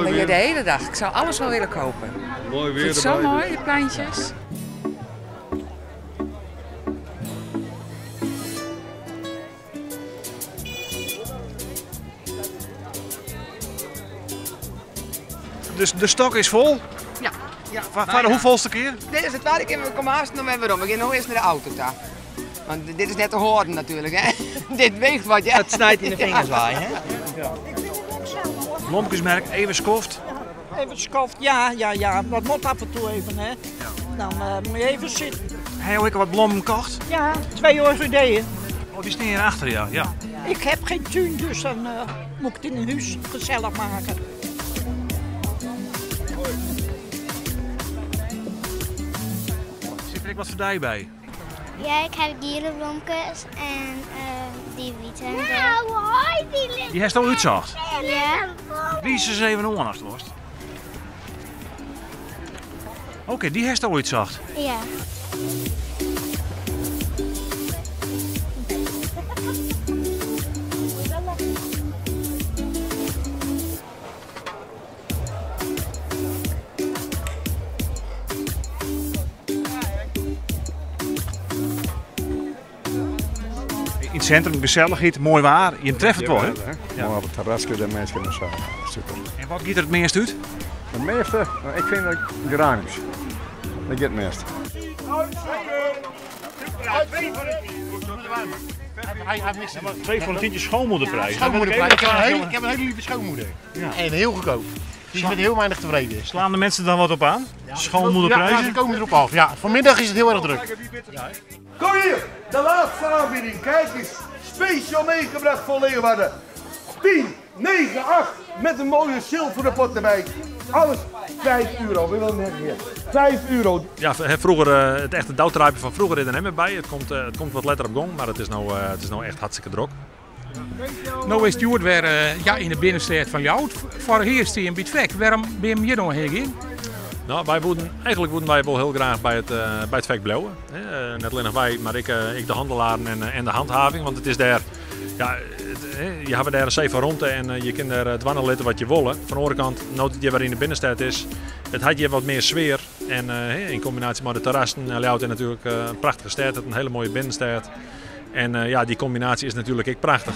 kan hier de hele dag. Ik zou alles wel willen kopen. Mooi Ik weer vind het zo erbij, mooi, die plantjes. Dus de stok is vol? Ja. Ja, Voor de hoeveelste keer? Dit is de tweede keer, we komen haast nog even om. We gaan nog eerst naar de auto toe. Want dit is net te horen natuurlijk, hè? Dit weegt wat, ja. Het snijdt in de vingers waai, hè? Ja. Blomkesmerk, even skoft. Even skoft, ja, ja, ja. Dat moet af en toe even, hè. Dan moet je even zitten. Heb je ook wat blommen gekocht? Ja, 2 orchideeën. Oh, die staan hier achter, ja. Ja. Ik heb geen tuin, dus dan moet ik het in een huis gezellig maken. Zit er ook wat voor bij? Ja, ik heb dierenblomkes en die witte. Nou, hoi, die ligt Die heeft al uitzacht? Ja. Wie is er eens even aan als het was? Oké, die heeft al uitzacht. Ja. In het centrum, gezelligheid, mooi waar. Je treft het wel, hè? Ja, hè? Mooi op het terrasje, de mensen kunnen zo. Super. En wat gaat er het meest uit? Het meeste? Nou, ik vind het geraniums. Dat gaat het meest. 2 voor een tientje schoonmoederprijs. Schoonmoederprijs. Ik heb een hele lieve schoonmoeder. Ja. En heel goedkoop. Dus je bent heel weinig tevreden. Slaan de mensen dan wat op aan? Ja, Schoonmoederprijzen? Ja, ze komen erop af. Ja, vanmiddag is het heel erg druk. Kom hier, de laatste aanbieding. Kijk eens, speciaal meegebracht voor Leeuwarden. 10, 9, 8 met een mooie zilveren pot erbij. Alles 5 euro, we willen net meer. 5 euro. Ja, vroeger, het echte douwtruipen van vroeger is er niet meer bij. Het komt wat letter op gong, maar het is nou echt hartstikke druk. Nou is Stuart weer in de binnenstad van Ljouwert. Vorig jaar is hij in Biedvek. Waarom ben je hier nog heen gegaan? Nou, wij wouden, eigenlijk wouden wij wel heel graag bij het vek blijven. Hè net alleen nog wij, maar ik de handelaren en de handhaving. Want het is daar, ja, het, hè, je hebt daar een zee van rondte en je kunt daar het wandelen litten wat je wil. Van de andere kant, nou dat je waar in de binnenstad is, het had je wat meer sfeer. En hè, in combinatie met de terrassen, Ljouwert is natuurlijk een prachtige stad, het een hele mooie binnenstad. En die combinatie is natuurlijk ook prachtig.